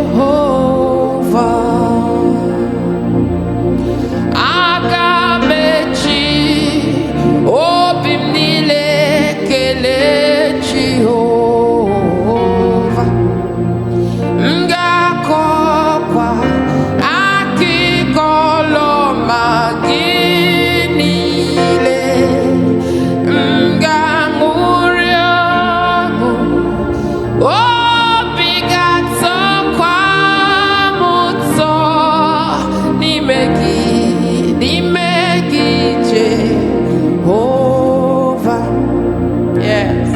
Jehova. Aga m eji obi m niile kelee Jehova. M ga-akọkwa akụkọ ọlụ ọma gị niile. M ga-aṅụrị ọṅụ, obi ga-atọkwa m ụtọ n'ime gị, n'ime gị, Jehova. Yes.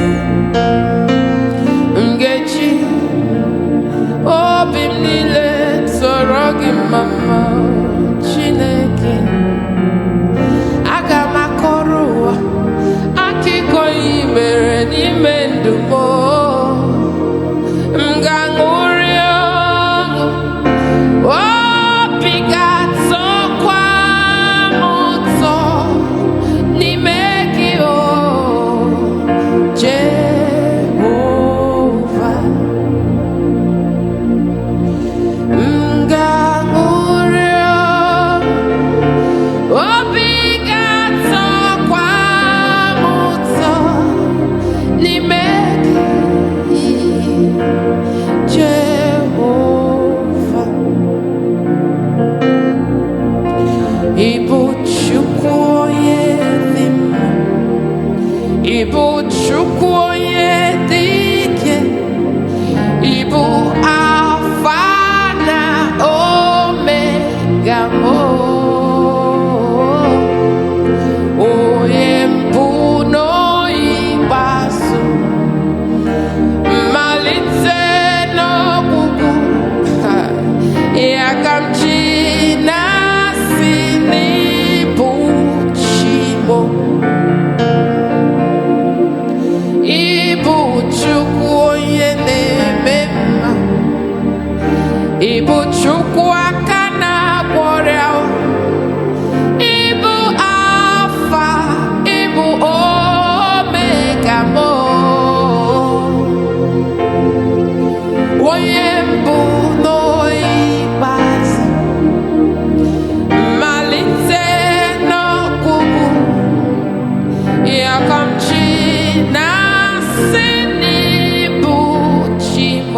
M ga-eji obi m niile tọrọ gị mma, Chineke. Aga m akọrọ ụwa akụkọ ihe i mere n'ime ndụ m. M ga-aṅụrị ọṅụ, obi ga-atọkwa m ụtọ n'ime gị, o Jehova. M ga-aṅụrị ọṅụ, obi ga-atọkwa m ụtọ n'ime gị, Jehova. Ị bụ Chukwu onye dị mma, ị bụ Chukwu onye dị ike, ị bụ Alfa na Omega m. Onye mbụ n'ikpeazụ, mmalite n'ọgwụgwụ, ya ka m ji na-asị n'ịbụ chi m. Ịbụ Chukwu onye na-eme mma, ịbụ Chukwu aka na-agwọ ọrịa, ịbụ Alfa, ịbụ Omega m. Onye mbụ n'ikpeazụ, mmalite n'ọgwụgwụ, ya ka m ji na-asị n'ịbụ chi m.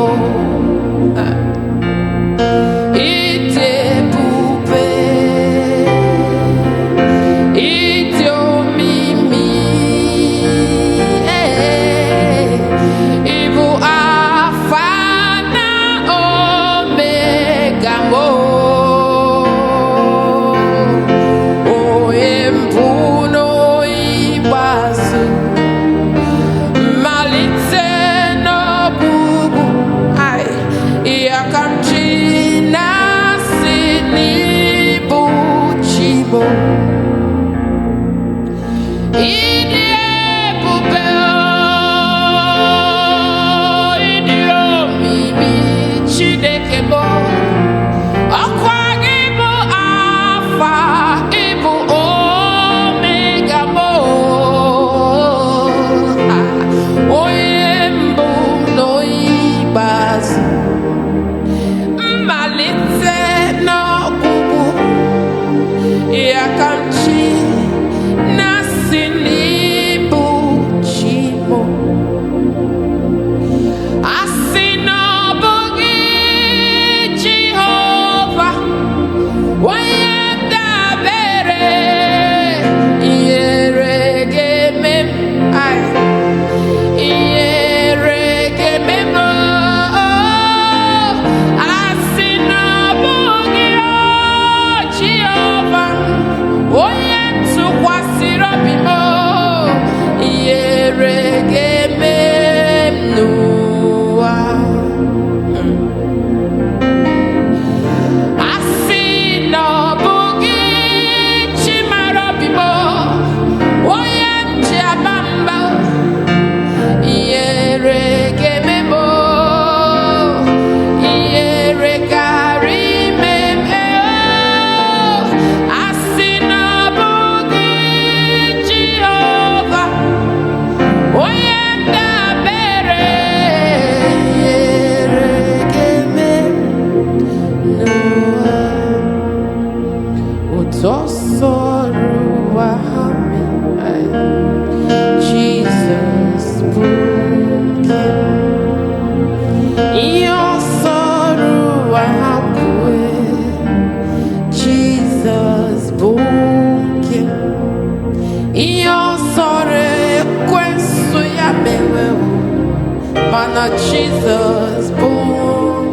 Mana Jizọs bụ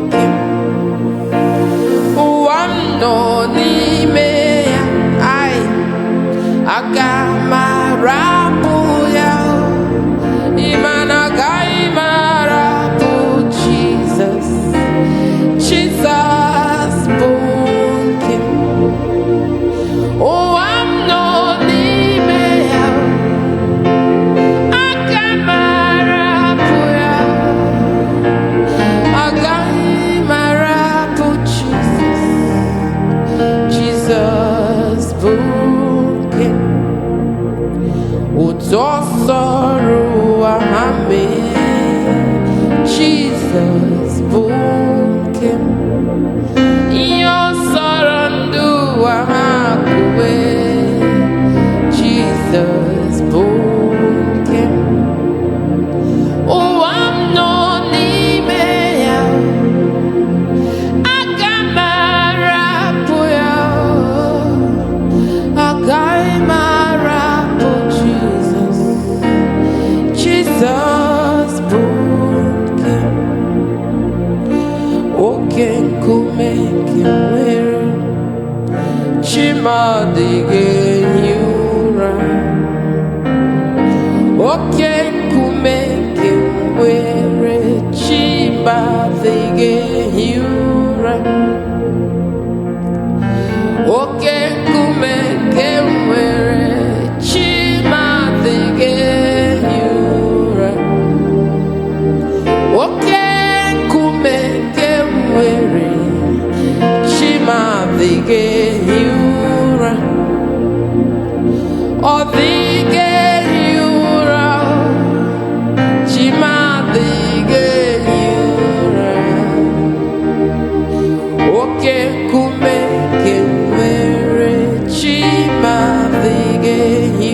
nke m. Ụwa m nọ n'ime ya, ai, aga m arapụ ya. Ịma na agaghị m arapụ Jizọs. Jizọs bụ nke m. Ụwa m nọ n'ime ya, aga m arapụ ya. Agaghị m arapụ Jizọs. Jizọs bụ nke m. Ụtọ sọrọ ụwa ha mee, Jizọs bụ nke m. Ihe ọ sọrọ ndụ ụwa ha kwuwe, Jizọs bụ nke m. Ụwa m nọ n'ime ya, aga m arapụ ya. Agaghị m arapụ Jizọs. Jizọs bụ nke m. Oke nkume nke nwere, Chi m adịghị ehi ụra. Oke nkume nke nwere, Chi m adịghị ehi ụra. Oke nkume nke nwere, Chi m adịghị ehi ụra. Oke nkume nke nwere, Chi m adịghị ehi ụra. Ọ dịghị ehi ụra, Chi m adịghị ehi ụra. Oke nkume nke nwere, Chi m adịghị ehi